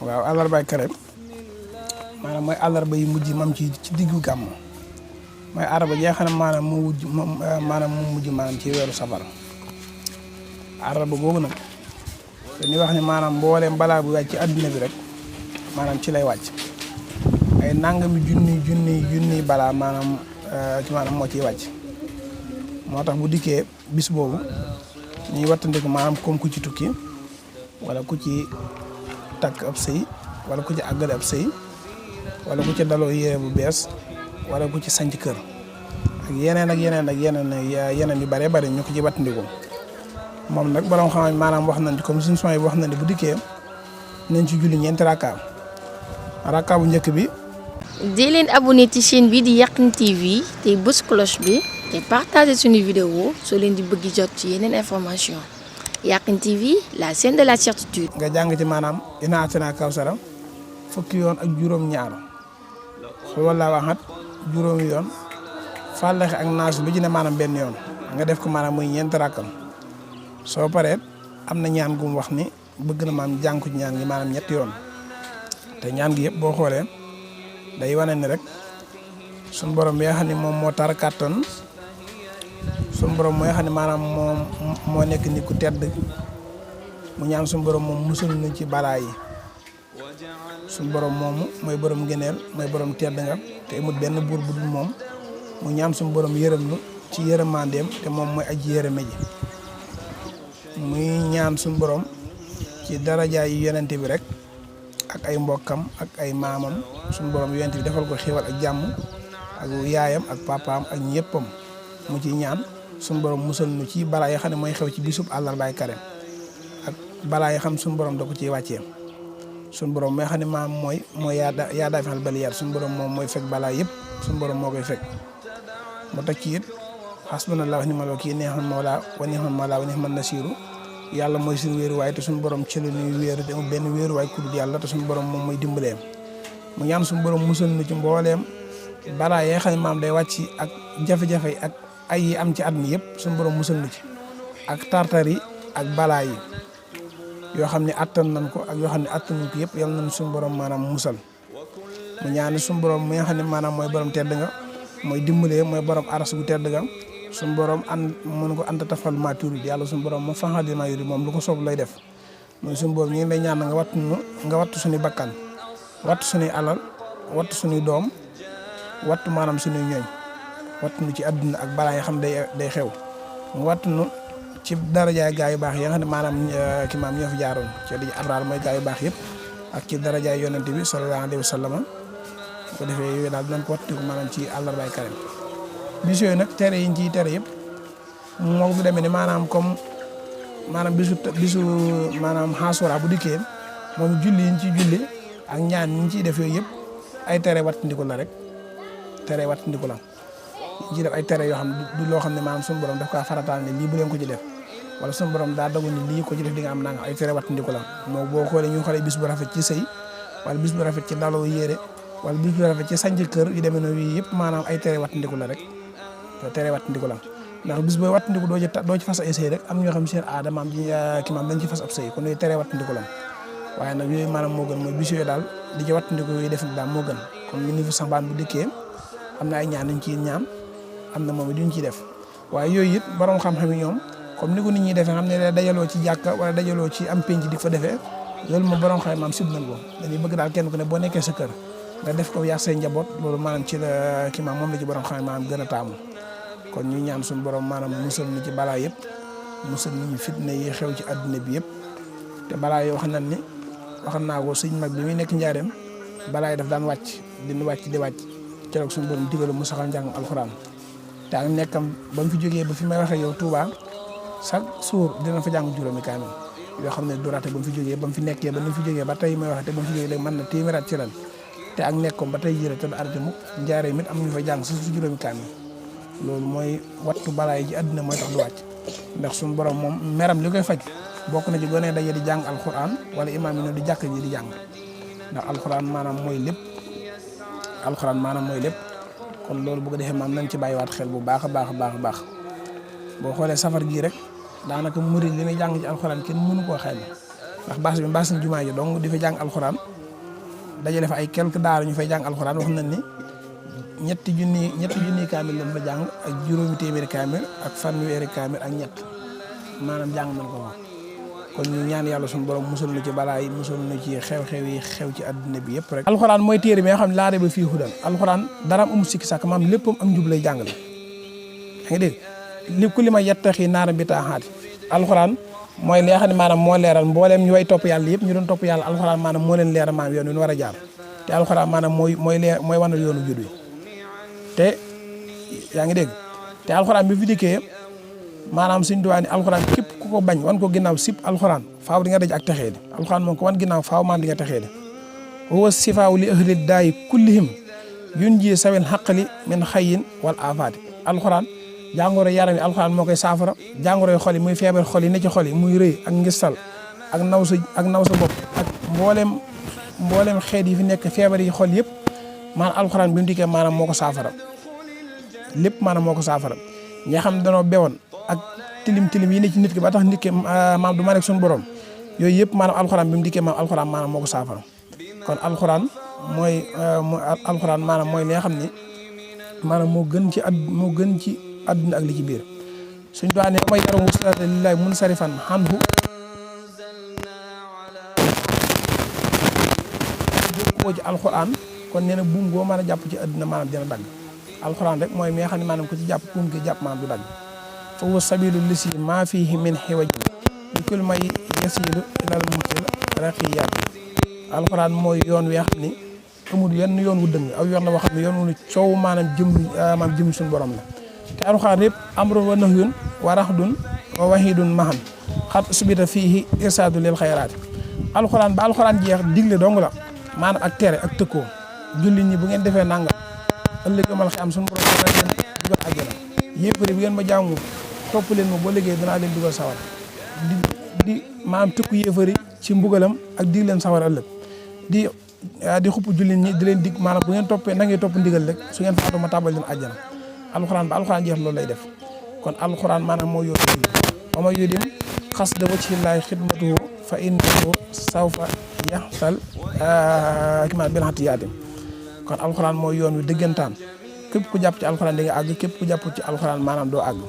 waaw àllarbaay Kareem maanaam mooy àllarba yu mujj mam ci diggu gàmm mooy àllarba ji nga xam ne maanaam moo mujj maanaam ci weeru safar àllarba boobu nag dañuy wax ne maanaam mbooleem balaa bu wàcc ci adduna bi rek maanaam ci lay wàcc ay nangami junni balaa maanaam moo ciy wàcc moo tax bu dikkee bis boobu ñuy wattandiku maanaam comme ku ci tukki wala ku ci takk ab sëy wala ku ci àggale ab sëy wala ku ci daloo yére bu bees wala ku ci sanc kër ak yeneen yu bare bare ñu ko ci wattandiku moom nag borom xam maanaam wax nañ comme suñu son yi wax na ne bu dikkee nañ ci julli ñeenti rakka bu njëkk bi. di leen abonné ci chaîne bi di Yakhine TV te bës cloche bi te partager suñu vidéo soo leen di bëgg jot ci yeneen information Yakhine TV la chaîne de la certitude. nga jàng ci maanaam inaa atinaa kawsara fukki yoon ak juróom-ñaar su walla waxat juróomi yoon fàllaxe ak naas lu ci ne maanaam benn yoon nga def ko maanaam muy ñeenti rakkam soo paree am na ñaan gu mu wax ni bëgg na maam jàng ko ci ñaan gi maanaam ñetti yoon te ñaan gi yëpp boo xoolee day wane ni rek suñu borom bi nga xam ne moom moo tar kàttan suñu borom mooy xam ne maanaam moom moo nekk nit ku tedd mu ñaan suñu borom moom musul nañ ci balaa yi suñu borom moomu mooy borom gëneel mooy borom tedd nga te amul benn buur bu dul moom mu ñaan suñu borom yërëm nu ci yërëmandeem te moom mooy aji yërëme ji muy ñaan suñu borom ci daraja yi yonente bi rek ak ay mbokkam ak ay maamam suñu borom yonente bi defal ko xéwal ak jàmm ak yaayam ak papaam ak ñëppam mu ci ñaan suñu borom musal nu ci balaa yi xam ne mooy xew ci bisub àllarbaay Kareem ak balaa yi xam suñu borom da ko ciy wàccee suñu borom mooy xam ne maam mooy yaa daa fexal baliyaat suñu borom moom mooy fekk balaa yëpp suñu borom moo koy fekk mu teg ci it hasbunallahu wa ni'mal wakiil ni'mal mawlaa wa ni'man nasiiru yàlla mooy suñu wéeruwaay te suñu borom ci la ñuy wéeru te amul benn wéeruwaay ku dul yàlla te suñu borom moom mooy dimbaleem mu ñaan suñu borom musal nu ci mbooleem balaa yi nga xam ne maam day wàcc ak jafe-jafe ak ay yi am ci at mi yëpp suñu borom musal nu ci ak tartar yi ak balaa yi yoo xam ne attan nañ ko ak yoo xam ne attanuñ ko yëpp yàlla nañ suñu borom maanaam musal mu ñaan suñu borom mi nga xam ne maanaam mooy borom tedd nga mooy dimbalee mooy borom aras gu tedd nga suñu borom mën ko anta tafal ma turid yàlla suñu borom moo fanxal di ma yuri moom lu ko soob lay def mooy suñu borom ñu ngi lay ñaan nga wattu suñu bakkan wattu suñuy alal wattu suñuy doom wattu maanaam suñuy ñooñ wattu nu ci àdduna ak balaa yi xam day xew mu wattu nu ci darajaay gaa yu baax yi nga xam ne maanaam ki maam ñoo fi jaaroon ci di abraar mooy gaa yu baax yëpp ak ci darajaay yonente bi sallallahu alayhi wa sallam bu ko defee yooyu daal dinañ ko wattu maanaam ci àllarbaay Kareem bis yooyu nag tere yi ñu ciy tere yëpp moo ko demee ni maanaam comme maanaam bisu maanaam xaasura bu dikkee moom julli yi ñu ciy julli ak ñaan yi ñu ciy def yooyu yëpp ay tere wattandiku la rek tere wattandiku la ñu ciy def ay tere yoo xam du loo xam ne maanaam suñu borom daf kaa farataal ne lii bu leen ko ci def wala suñu borom daa dogu ni lii ko ci def di nga am nanga ay tere wattandiku la moo boo xoolee ñu xoolee bis bu rafet ci sëy wala bis bu rafet ci daloo yére wala bis bu rafet ci sanc kër yu demee noonu yii yëpp maanaam ay tere wattandiku la rek tere wattandiku la ndax bis booy wattandiku doo ci fas ay sëy rek am ñoo xam seen aada maam ci ki maam dañ ci fas ab sëy kon yooyu tere wattandiku la waaye nag yooyu maanaam moo gën mooy bis yooyu daal di ci wattandiku yooyu def daal moo gën comme ni fu saxbaan bu dikkee am na ay ñaan duñ ciy ñaan am na moom it duñ ciy def waaye yooyu it borom xam-xam yi ñoom comme ni ko nit ñi defee xam ne dajaloo ci jàkka wala dajaloo ci am penc di fa defee loolu moom borom xam maam sib nañ ko dañuy bëgg daal kenn ku ne boo nekkee sa kër nga def ko yaa say njaboot loolu maanaam ci la ki maam moom la ci borom xam maanaam gën a taamu kon ñu ñaan suñu borom maanaam musal ñu ci balaa yëpp musal ñu fitna yi xew ci àdduna bi yëpp te balaa yi wax nañ ni waxal naa ko sëñ mag bi muy nekk njaareem balaa yi daf daan wàcc di wàcc keroog suñu borom digalu mu saxal njàngum alxuraan te ak nekkam ba mu fi jógee ba fi may waxee yow Touba chaque jour dina fa jàng juróomi kaamil yoo xam ne du raté ba mu fi jógee ba mu fi nekkee ba mu fi jógee ba tey may waxee te ba mu fi jógee léegi mën na téeméeraat ci ren te ak nekkoom ba tey jëre te du arrêté mukk njaareem it am ñu fa jàng su juróomi kaamil loolu mooy wattu balaa yi ci àdduna mooy tax du wàcc ndax suñu borom moom meram li koy faj bokk na ci gone daje di jàng alxuraan wala imaam yi ne di jàkk ji di jàng ndax alxuraan maanaam mooy lépp kon loolu bu ko defee maam nañ ci bàyyiwaat xel bu baax a baax boo xoolee safar gii rek daanaka murid li ñuy jàng ci alxuraan kenn mënu koo xayma ndax baas ni jumaa ji donc di fa jàng alxuraan dajale fa ay quelques daara ñu fay jàng alxuraan wax nañ ni ñetti junni kaamil lañ fa jàng ak juróomi téeméeri kaamil ak fanweeri kaamil ak ñett maanaam jàng nañ ko wax kon ñu ñaan yàlla suñu borom musul na ci balaa yi musul na ci xew-xew yi xew ci adduna bi yëpp rek. alxuraan mooy téere bi nga xam ne laa rayba fiihi hudan alxuraan daraam amul sikki sàkk maam léppam am njub lay jàngale. yaa ngi dégg li ku li ma yettaxi naaram bi taaxaati alxuraan mooy li nga xam ne maanaam moo leeral mbooleem ñu way topp yàlla yëpp ñu doon topp yàlla alxuraan maanaam moo leen leeral maanaam yoon wi ñu war a jaar te alxuraan maanaam mooy wanal yoonu jud wi te yaa ngi dégg te alxuraan bi fi dikkee maanaam suñu duwaa ni alxuraan képp ku ko bañ wan ko ginnaaw sip alxuraan faaw di nga daj ak texee di alxuraan moom ko wan ginnaaw faaw maam di nga texee di huwa sifaaw li ahli daayi kullihim yun ji sawel xaqali min xayin wal afaati alxuraan jàngoro yaram yi alxuraan moo koy saafara jàngoro xol yi muy feebar xol yi ne ci xol yi muy rëy ak ngistal ak naw sa bopp ak mboolem xeet yi fi nekk feebar yi xol yëpp maanaam alxuraan bi mu dikkee maanaam moo ko saafara lépp maanaam moo ko saafara ñi xam ne danoo bewoon ak tilim yi ne ci nit ki ba tax nit ki maam du ma nekk suñu borom yooyu yëpp maanaam alxuraan bi mu dikkee maanaam alxuraan maanaam moo ko saafara kon alxuraan mooy alxuraan maanaam mooy li nga xam ni maanaam moo gën ci àdduna ak li ci biir suñ doone amay yaram wasilata lillahi mun sarifan xanhu jógkoo ci alxuraan kon nee na buum goo mën a jàpp ci àdduna maanaam dina dagg alxuraan rek mooy mi nga xam ne maanaam ko ci jàpp buum gi jàpp maanaam du dagg fa huwa sabilu lisi maa fihi min xiwaj bi kul may yasilu ilal mutil raqiyat alxuraan mooy yoon wi nga xam ni amul yenn yoon wu dëng aw yoon la wax ne yoon wu coow maanaam jëm suñu borom la te alxuraan yëpp amrun wa nahyun wa raxdun wa wahidun mahan xat subita fiihi irsaadu lil xayraati alxuraan ba alxuraan jeex digle dong la maanaam ak tere ak tëkkoo jullit ñi bu ngeen defee nangam ëllëg yomal xi am suñu borom dana leen dugal àjjana yéefari bu ngeen ma jaamu topp leen ma boo liggéey danaa leen dugal sawar di maanaam tëkku yéefari ci mbugalam ak dig leen sawar ëllëg di xupp jullit ñi di leen dig maanaam bu ngeen toppee na ngeen topp ndigal rek su ngeen faatoo ma tàbbal leen àjjana alxuraan ba alxuraan jeex loolu lay def kon alxuraan maanaam moo yoon wa ma yudim xasda wajhillaahi xidmatuhu fa innahu sawfa yaxsal bil xatiyaati kon alxuraan mooy yoon wi dëggantaan képp ku jàpp ci alxuraan di nga àgg képp ku jàpp ci alxuraan maanaam doo àgg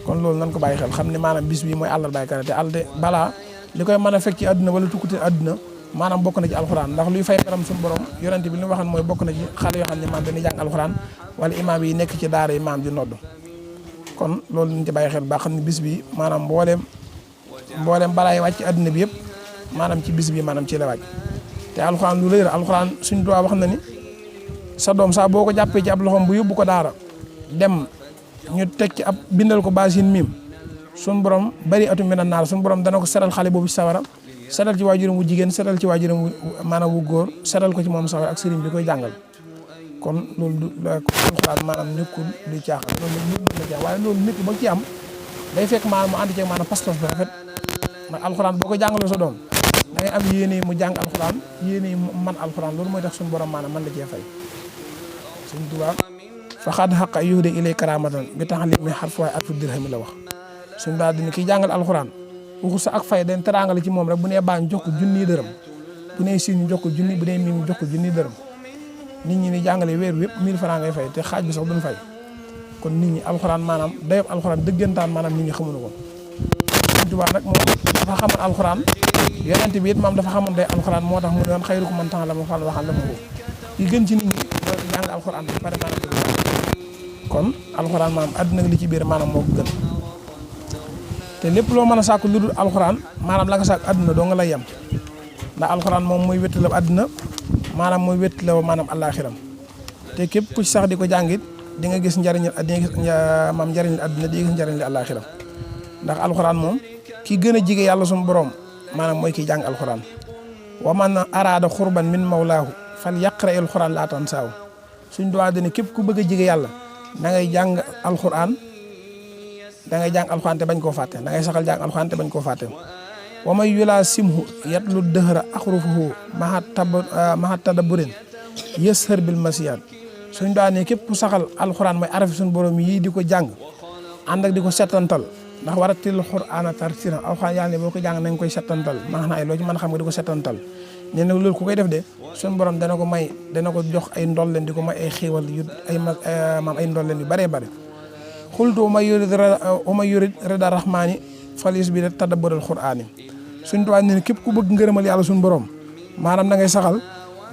kon loolu nan ko bàyyi xel xam ne maanaam bis bi mooy àllal baykat te àll de balaa li koy mën a fekk ci àdduna wala tukkute àdduna maanaam bokk na ci alxuraan ndax luy fay karam suñu borom yonente bi li mu waxoon mooy bokk na ci xale yoo xam ne maam dañuy jàng alxuraan wala imaam yi nekk ci daara yi maam di nodd kon loolu nañ ci bàyyi xel ba xam ne bis bi maanaam mbooleem balaa yi wàcc ci àdduna bi yëpp maanaam ci bis bi maanaam ci la wàcc te alxuraan lu rëy la alxuraan suñu duwaa wax na ni sa doom saa boo ko jàppee ci ab loxoom bu yóbbu ko daara dem ñu teg ci ab bindal ko baasin miim suñu borom bari atum mi na naar suñu borom dana ko seral xale boobu ci sawara seral ci waajuram wu jigéen seral ci waajuram wu maanaam wu góor seral ko ci moom sawara ak sëriñ bi koy jàngal kon loolu du alxuraan maanaam nekkul du caaxaan loolu nit mën na caaxaan waaye loolu nit ba ci am day fekk maanaam mu ànd ceeg maanaam pas-pas bu rafet ndax alxuraan boo ko jàngaloo sa doom da ngay am yéene mu jàng alxuraan yéene mu man alxuraan loolu mooy tax suñu borom maanaam mën la cee fay suñu tubaab fa xaad xaqa yuhde ilay karamatan bi tax li mi xarfuwaay at fu dirham la wax suñu daal dina kiy jàngal alxuraan waxu sa ak fay den teraangale ci moom rek bu nee baa ñu jox ko junniy dërëm bu nee si ñu jox ko junni bu nee mi ñu jox ko junniy dërëm nit ñi ni jàngale weer wi yëpp 1000 francs ngay fay te xaaj bi sax duñ fay kon nit ñi alxuraan maanaam dayob alxuraan dëggantaan maanaam nit ñi xamuñu ko Sëñ Tuubaa nag moom dafa xamoon alxuraan yonent bi it moom dafa xamoon day alxuraan moo tax mu ne woon xayrukum man ta'allama al-Qur'aana wa 'allamahu yi gën ci nit ñi mooy jàng alxuraan ba pare maanaam kon alxuraan maanaam àdduna li ci biir maanaam moo ko gën te lépp loo mën a sàkku lu dul alxuraan maanaam la nga sàkk àdduna doo nga lay yem ndax alxuraan moom mooy wéttala àdduna maanaam mooy wéttala maanaam àllaaxiram te képp ku ci sax di ko jàngit di nga gis njariñal maam njariñal àdduna di nga gis njariñal àllaaxiram ndax alxuraan moom ki gën a jige yàlla suñu borom maanaam mooy kiy jàng alxuraan wa man araada xurban min mawlaahu fal yaqra il xuraan laa tansaahu suñ duwaa dane képp ku bëgg a jige yàlla da ngay jàng alxuraan te bañ koo fàtte da ngay saxal jàng alxuraan te bañ koo fàtte wa may yulaa simhu yatlu dëhra axrufuhu mahat tadabburin yashar bil masiyaat suñ duwaa ne képp ku saxal alxuraan mooy arafi suñu borom yii di ko jàng ànd ak di ko setantal ndax waratil Qur'aana tartiilan alxuraan yàlla ne boo ko jàng nañ koy settantal maanaam loo ci mën a xam nga di ko settantal nee na loolu ku koy def de suñu borom dana ko jox ay ndolleen di ko may ay xéewal yu ay ndolleen yu bëree bëri xultu wa may yurid rida rahmaani falis bi tadabbural Qur'aani suñu tubaab ne képp ku bëgg ngërëmal yàlla suñu borom maanaam da ngay saxal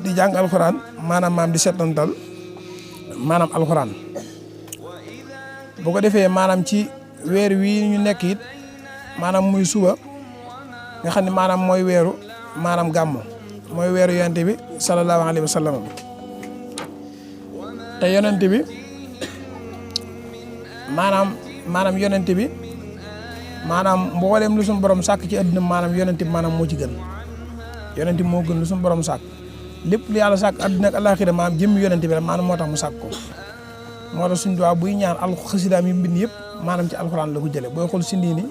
di jàng alxuraan maanaam di settantal maanaam alxuraan bu ko defee maanaam ci weer wii ñu nekk it maanaam muy suba nga xam ne maanaam mooy weeru maanaam gàmmu mooy weeru yonent bi sallallahu alayhi wa sallam te yonent bi maanaam yonent bi maanaam mboolem lu suñu borom sàkk ci àdduna maanaam yonent bi maanaam moo ci gën yonent bi moo gën lu suñu borom sàkk lépp lu yàlla sàkk àdduna ak àllaaxira maanaam jëmmi yonent bi rek maanaam moo tax mu sàkk ko moo tax suñu duwaa buy ñaan xasidaam yi mbind yëpp maanaam ci alxuraan la ko jëlee booy xool sindi ni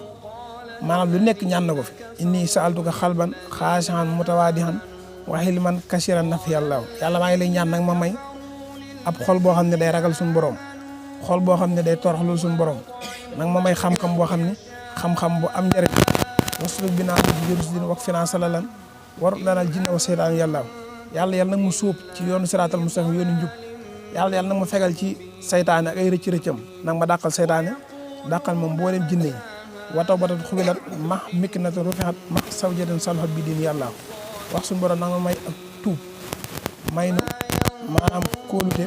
maanaam lu nekk ñaan na ko fi inni saaltuka xalban xaashi'an mutawaadihan wa hilman kasiran naf yàlla maa ngi lay ñaan nag ma may ab xol boo xam ne day ragal suñu borom xol boo xam ne day toroxlu suñu borom nag ma may xam-xam boo xam ne xam-xam bu am njëriñ wasluk bi naa bi rusdin wak finance lalan war lanal jinna wa seytaan yàlla nag mu suub ci yoonu siraatal mustaqim yoonu njub yàlla nag ma fegal ci saytaane ak ay rëcc-rëccam nag ma dàqal saytaane dàqal moom mboolem jinne yi wataw batat xubilat ma mikk na te rufixat ma saw jëden salxat bi diin yàlla wax suñu borom nag ma may ak tuub may nu maanaam kóolute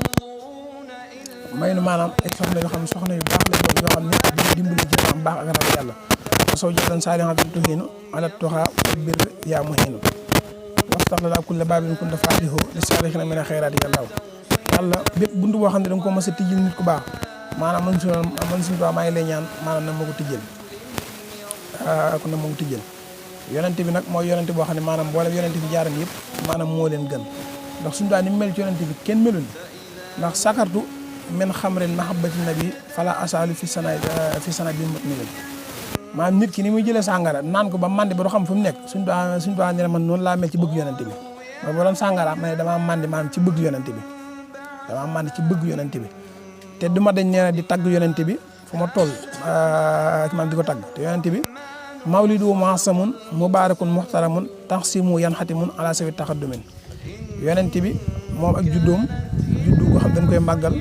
may nu maanaam ay soxna yoo xam ne soxna yu baax la yoo xam ne dañuy dimbali ci am baax ak ragal yàlla saw jëden saalixatan tuhiinu ala tuxaa bir yaa muhiinu wastaxlala kulla baabin kunta faatihu li saalixina mina xayraati yàlla bépp buntu boo xam ne da nga ko mës a tijjil nit ku baax maanaam man suñu maa ngi lay ñaan maanaam na ma ko tijjil kon nag ma ko tijjil yonente bi nag mooy yonente boo xam ne maanaam mboolem yonente bi jaaram yëpp maanaam moo leen gën ndax suñu daa ni mu mel ci yonente bi kenn melul ndax sakartu min xamrin mahabbati nabi fala asalu fi sana bi mot ni maanaam nit ki ni muy jëlee sàngara naan ko ba mandi ba du xam fu mu nekk suñu daa ne man noonu laa mel ci bëgg yonente bi mooy boo doon sàngara ma ne damaa mandi maanaam ci bëgg yonente bi damaa mandi ci bëgg yonente bi te duma dañ nee na di tagg yonente bi fu ma toll maanaam di ko tagg te yonente bi mawlidu muassamun mubarakun muhtaramun taxsimu yan xatimun ala sawi taxaddumin yonente bi moom ak juddu ko xam dañ koy màggal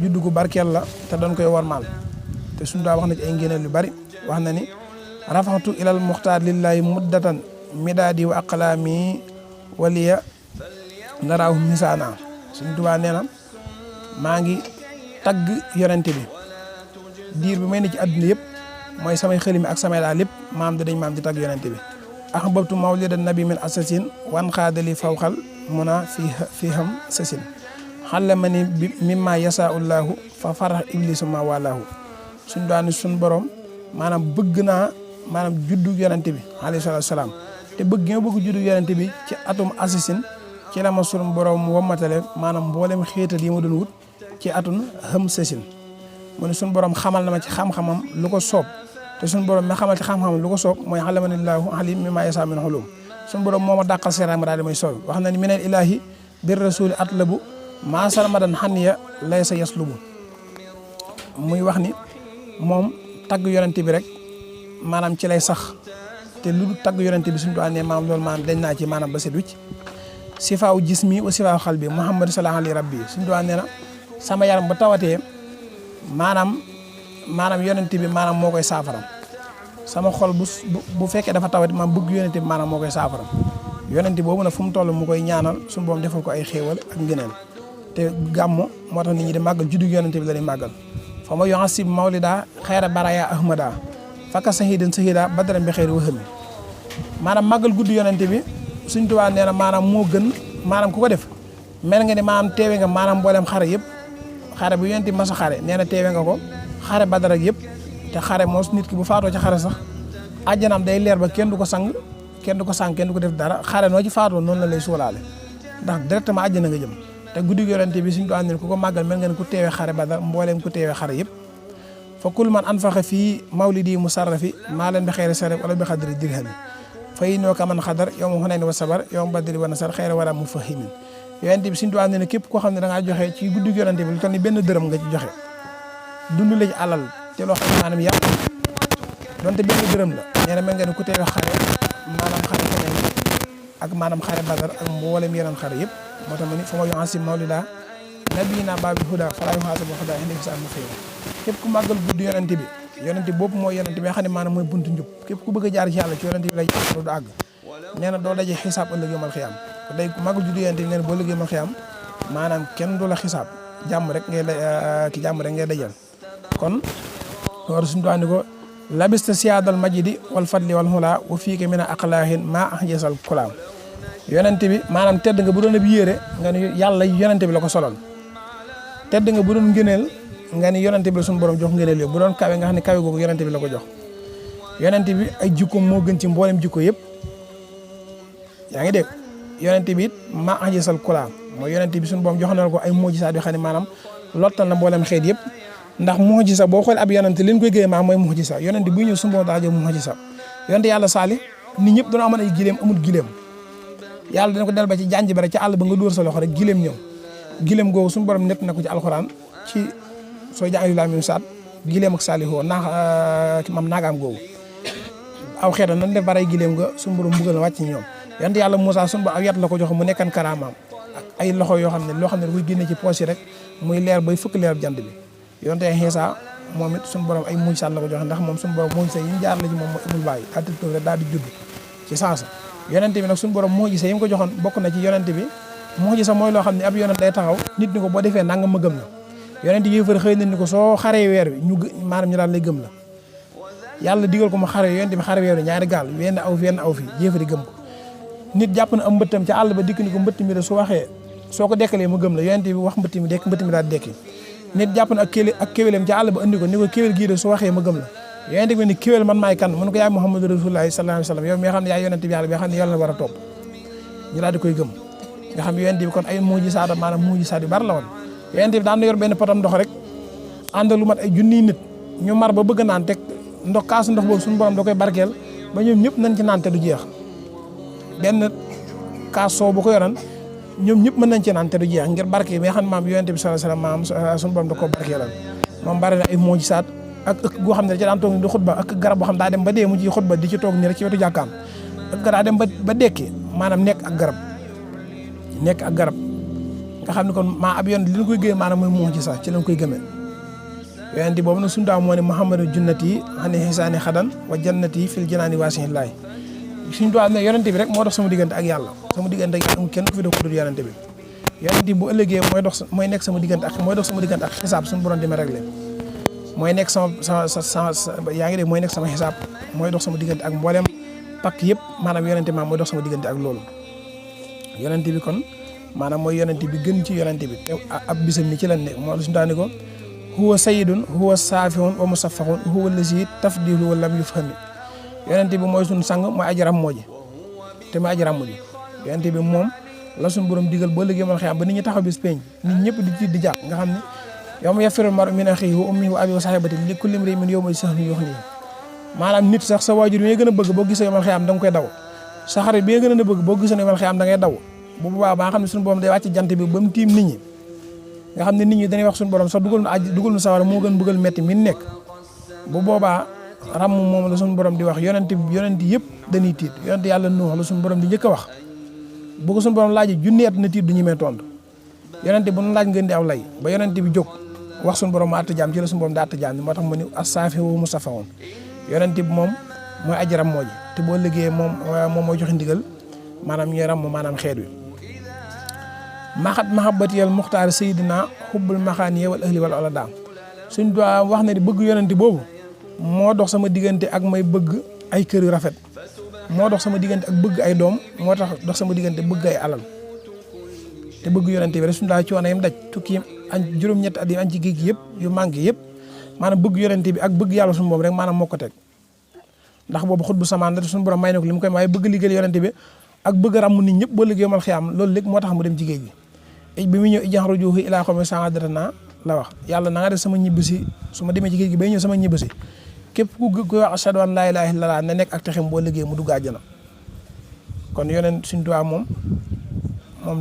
juddu gu barkeel la te dañ koy warmaal te suñu daa wax na ci ay ngéneel yu bari wax na ni rafaxtu ilal muxtaar lillahi muddatan midaadi wa aqlaami waliya naraahu misaana suñu Tuubaa nee na maa ngi tagg yonente bi diir bi may ne ci àdduna yëpp mooy samay xalimi ak samay daal lépp maam dañ maam di tagg yonente bi ahbabtu mawlida nabi min asasin wan xaadali fawxal muna fi xam sasin xale ma ni mimma yasaullahu fa farax iblisu ma wallahu suñ daani suñ borom maanaam bëgg naa maanaam juddu yonente bi alayhi salaatu salaam te bëgg nga bëgg juddu yonente bi ci atum asasin ci la ma suñu borom wommatale maanaam mboolem xéetal yi ma doon wut ci atun xam sasin mu ne suñu borom xamal na ma ci xam-xamam lu ko soob te suñu borom mi xamal ci xam-xamam lu ko soob mooy xalamanillahu alim mimma yasa min xulum suñu borom moo ma dàqal seeraam ma daal di may soob wax na ni minel ilahi bir rasuli atlabu maasal madan xaniya lay sa yaslubu muy wax ni moom tagg yonente bi rek maanaam ci lay sax te lu tagg yonente bi suñu doon ne maanaam loolu maanaam dañ naa ci maanaam ba set wicc sifaaw jismi wa sifaaw xalbi muhammad sallallahu alayhi rabbi suñu doon nee na sama yaram bu tawatee maanaam yonente bi maanaam moo koy saafaram sama xol bu fekkee dafa tawat maanaam bëgg yonente bi maanaam moo koy saafaram yonente boobu nag fu mu toll mu koy ñaanal suñu boom defal ko ay xéewal ak ngëneel te gàmmo moo tax nit ñi di màggal juddu yonente bi la ñuy màggal fa ma yoxasib mawlida xayra baraya ahmada fakka sahidin sahida badaram bi xëyri waxami maanaam màggal guddi yonente bi suñ Tuubaa nee na maanaam moo gën maanaam ku ko def mel nga ni maanaam teewe nga maanaam mboolem xare yëpp xare bu yonente bi mas a xare nee na teewe nga ko xare badar ak yëpp te xare moos nit ki bu faatoo ci xare sax àjjanaam day leer ba kenn du ko sang kenn du ko sang kenn du ko def dara xare noo ci faatoo noonu la lay suulaale ndax directement àjjana nga jëm te guddi yonente bi suñ ko àndee ku ko màggal mel nga ni ku teewe xare badar mbooleem ku teewe xare yëpp fa kul man anfaqa fii mawlidi musarrafi maa leen bi xeeri saref wala bi xadri dirhami fa yi noo ka man xadar yow ma xunayn wa sabar yow ma badri wa nasar xeeri wara mu fahimin yonente bi suñ ko àndee ne képp koo xam ne da ngaa joxe ci guddi yonente bi lu toll ni benn dërëm nga ci joxe dund la ci alal te loo xam ne maanaam yàq donte benn dërëm la nee na mel nga ne ku teewe xare maanaam xare feneen ak maanaam xare Badar ak mboolem yeneen xare yëpp moo tax ma ni fa ma yu'azzim mawlida nabiyina babil huda falaa yuhaasabu huda inda hisab mu xëy képp ku màggal guddi yonente bi yonente boobu mooy yonente bi nga xam ne maanaam mooy buntu njub képp ku bëgg a jaar ci yàlla ci yonente bi lay jaar du àgg nee na doo daje xisaab ëllëg yomal xiyaam ko day màggal guddi yonente bi nee na boo ëllëg yomal xiyaam maanaam kenn du la xisaab jàmm rek ngay dajal kon war suñu doon ni ko labista siyaadal majidi wal fadli wal xula wa fiike mina aqlaahin maa ahjasal kulaam yonente bi maanaam tedd nga bu doon ab yére nga ni yàlla yonente bi la ko solal tedd nga bu doon ngëneel nga ni yonente bi la suñu borom jox ngëneel yëpp bu doon kawe nga xam ne kawe googu yonente bi la ko jox yonente bi ay jikkoom moo gën ci mboolem jikko yëpp yaa ngi dégg yonente bi it maa ahjasal kulaam mooy yonente bi suñu borom jox na ko ay mujjisaat yoo xam ne maanaam lottal na mboolem xeet yëpp ndax mujjisa boo xoolee ab yonente li ñu koy géey maa mooy mujjisa yonente bu ñëw suñu borom daa jox mujjisa yonente yàlla saali nit ñëpp dañoo amoon ay gileem amul gileem yàlla dina ko del ba ci janj ba rek ci àll ba nga dóor sa loxo rek gileem ñëw gileem googu suñu borom nett na ko ci alxuraan ci soo jàng laa mim saat gileem ak saalihoo naax mam naagaam googu aw xeetam nan def baray gileem nga suñu borom mbugal na wàcc ci ñoom yonente yàlla Moussa suñu borom aw yat la ko jox mu nekkan karaamaam ak ay loxo yoo xam ne da koy génne ci poche yi rek muy leer bay fukk leer jant bi yonente Iisaa moom it suñu borom ay mujjisaat la ko joxe ndax moom suñu borom mujjisa yi ñu jaar la ci moom mooy amul bàyyi atit toog rek daal di judd ci saasa yonente bi nag suñu borom mujjisa yi mu ko joxoon bokk na ci yonente bi mujjisa mooy loo xam ne ab yonent day taxaw nit ñi ko boo defee nanga ma gëm la yonente yéefar xëy na ni ko soo xaree weer wi maanaam ñu daal lay gëm la yàlla digal ko mu xare yonente bi xare weer wi ñaari gaal wenn aw fi yéefari gëm ko nit jàpp na am mbëttam ci àll ba dikk ni ko mbëtt mi de su waxee soo ko dekkalee mu gëm la yonente bi wax mbëtt mi dekk mbëtt mi daal dekki nit jàpp na ak kéwélam ci àll ba andi ko ni ko kéwél gii de su waxee ma gëm la yonente bi ni kéwél man maay kan mu ne ko yaay Muhammadu Rasulullahi sallallahu alayhi wa sallam yow mi nga xam ne yaay yonente bi yàlla bi nga xam ne yàlla la war a topp ñu daal di koy gëm nga xam ne yonente bi kon ay mujjisaat maanaam mujjisaat yu bari la woon yonente bi daan na yor benn potam ndox rek ànd lu mat ay junniy nit ñu mar ba bëgg naan teg ndox kaasu ndox boobu suñu borom da koy barkeel ba ñoom ñëpp nañ ci naan te du jeex benn kaas soo bu ko yoran ñoom ñëpp mën nañ ci naan te du jeex ngir barke bi nga xam ne maam yonente bi sallallahu alayhi wasallam maam suñu borom da koo barkeelal moom bari na ay mujjisaat ak ëkk goo xam ne da ci daan toog ni di xutba ak garab boo xam daa dem ba dee mu ci xutba di ci toog ni rek ci wetu jàkkaam ak daa dem ba dekki maanaam nekk ak garab nga xam ne kon maa ab yoon li ñu koy gëmee maanaam mooy mujjisaat ci lañ koy gëmee yonente boobu nag suñu daaw moo ne Muhammadu junnati ani hisaani xadan wa jannati fil jinaani waasihillahi suñu daaw ne yonente bi rek moo dox sama diggante ak yàlla sama diggante ak amul kenn ku fi dox ku dul yonente bi yonente bi bu ëllëgee mooy nekk sama diggante ak xisaab suñu borom di ma réglé mooy nekk sama yaa ngi dégg mooy nekk sama xisaab mooy dox sama diggante ak mboolem pakk yëpp maanaam yonente maam mooy dox sama diggante ak loolu yonente bi kon maanaam mooy yonente bi gën ci yonente bi te ab bisam ni ci lan nekk moo suñu daani ko huwa sayyidun huwa saafihun wa musaffahun huwa lazi tafdilu wa lam yufhami yonente bi mooy suñu sang mooy aji ram moo ji te mooy aji ramm ji yonente bi moom la suñu borom digal boo liggéey man xëy ba nit ñi taxaw bis peñ nit ñëpp di tiit di jàpp nga xam ne yow ma yafiru mar min axiihi wa ummihi wa abiihi wa sahibati li kulli imri'in min yawma sahni yuxni maanaam nit sax sa waajur bi nga gën a bëgg boo gisee yomal xëy am da nga koy daw sa xarit bi nga gën a bëgg boo gisee yomal xëy am da ngay daw bu boobaa ba nga xam ne suñu borom day wàcc jant bi ba mu tiim nit ñi nga xam ne nit ñi dañuy wax suñu borom sax dugal nu sawara moo gën bëggal metti min nekk bu boobaa ram moom la suñu borom di wax yonent yëpp dañuy tiit yonent yàlla Nuux la suñu borom di njëkk a wax bu ko suñu borom laajee junni at na tiit du ñu mee tontu yonent bu nu laaj ngeen di aw lay ba yonent bi jóg wax suñu borom mu àtt jaam ci la suñu borom di àtt jaam moo tax mu ni as-saafi wa musafawoon yonent bi moom mooy aji ram moo ji te boo liggéeyee moom mooy joxe ndigal maanaam ñuy ram maanaam xeet wi maxat mahabatiyal muxtaar sayidina xubbul maxaaniye wal ahli wal olada suñ doit wax ne di bëgg yonente boobu moo dox sama diggante ak may bëgg ay kër yu rafet moo dox sama diggante ak bëgg ay doom moo tax dox sama diggante bëgg ay alal te bëgg yonente bi rek suñu daa coono yam daj tukki añ juróom-ñetti at yi añ ci géej gi yëpp yu manqué yëpp maanaam bëgg yonente bi ak bëgg yàlla suñu boobu rek maanaam moo ko teg ndax boobu xut bu samaan la suñu borom may na ko li mu koy waaye bëgg liggéey yonente bi ak bëgg ràmm nit ñëpp boo liggéey mal xiyaam loolu léegi moo tax mu dem ci géej gi bi mu ñëw ijaxru juuxi ilaa xawmi sa'adatana la wax yàlla na nga def sama ñibbisi su ma demee ci géej gi bay ñëw sama ñibbisi képp ku wax ashhadu an laa ilaaha illallaah na nekk ak texem boo liggéey mu dugg àjjana kon yoneen suñu Tuubaa moom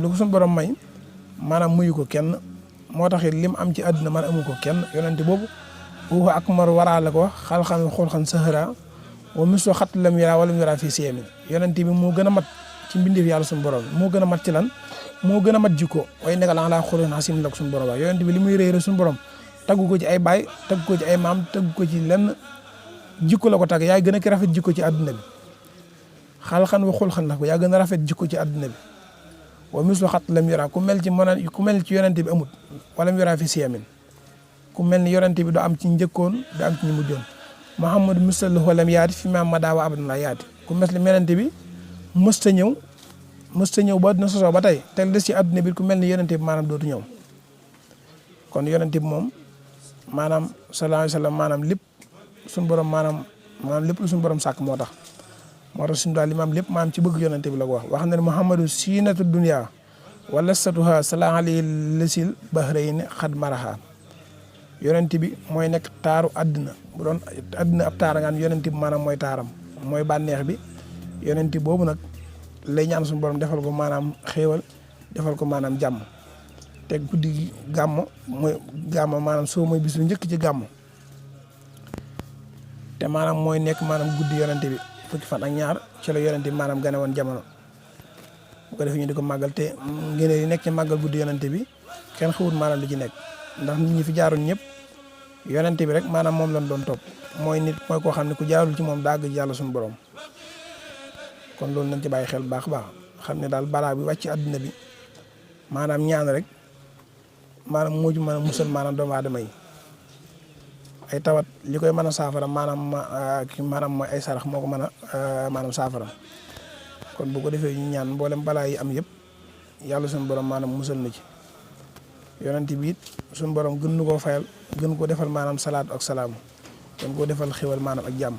li ko suñu borom may maanaam muyu ko kenn moo tax it lim am ci àdduna man amu ko kenn yonente boobu ak mar waraa la ko xalxan xulxan sahara wa mislu xat lam yara wala yara fii siyamin yonent bi moo gën a mat ci mbindeef yàlla suñu borom moo gën a mat ci lan moo gën a mat jikko way nekk la laa xulun xasim la ko suñu borom wax yonent bi li muy rëy rek suñu borom taggu ko ci ay baay taggu ko ci ay maam taggu ko ci lenn jikko la ko tagg yaa gën a ki rafet jikko ci àdduna bi xalxan wa xulxan la ko yaa gën a rafet jikko ci àdduna bi wa mislu xat lam yara ku mel ci yonent bi amut wala yara fi siyamin ku mel ni yonent bi du am ci njëkkoon du am ci ñu mujjoon Muhammad musallahu lam yaati fi ma madaawa abadan la yaati ku mel ni yonent bi mësta ñëw ba dina sosoo ba tey te des ci àdduna bi ku mel ni yonent bi maanaam dootu ñëw kon yonent bi moom maanaam sallallahu alayhi wa sallam maanaam lépp suñu borom maanaam lépp lu suñu borom sàkk moo tax suñu daal li maam lépp maanaam ci bëgg yonent bi la ko wax na ne Muhammadu siinatu dunya wala satuha sallallahu alayhi lasil bahrayni xad maraha yonent bi mooy nekk taaru àdduna bu doon àdduna ab taara ngaan yonent bi maanaam mooy taaram mooy bànneex bi yonent boobu nag lay ñaan suñu borom defal ko maanaam xéewal defal ko maanaam jàmm te guddi gi gàmmo maanaam soo mooy bis bu njëkk ci gàmmo te maanaam mooy nekk maanaam guddi yonent bi fukki fan ak ñaar ci la yonent bi maanaam gane woon jamono bu ko defee ñu di ko màggal te ngeen yi nekk ci màggal guddi yonent bi kenn xamul maanaam li ci nekk ndax nit ñi fi jaaroon ñëpp yonent bi rek maanaam moom lañ doon topp mooy koo xam ne ku jaarul ci moom dàgg yàlla suñu borom kon loolu nañ ci bàyyi xel baax baax xam ne daal balaa bi wàcc àdduna bi maanaam ñaan rek maanaam moo ci mën a musal maanaam doomu aadama yi ay tawat li koy mën a saafara maanaam mooy ay sarax moo ko mën a maanaam saafara kon bu ko defee ñu ñaan mboolem balaa yi am yëpp yàlla suñu borom maanaam musal na ci yonent bi it suñu borom gën nu koo fayal gën ko defal maanaam salaatu ak salaamu gën koo defal xéwal maanaam ak jàmm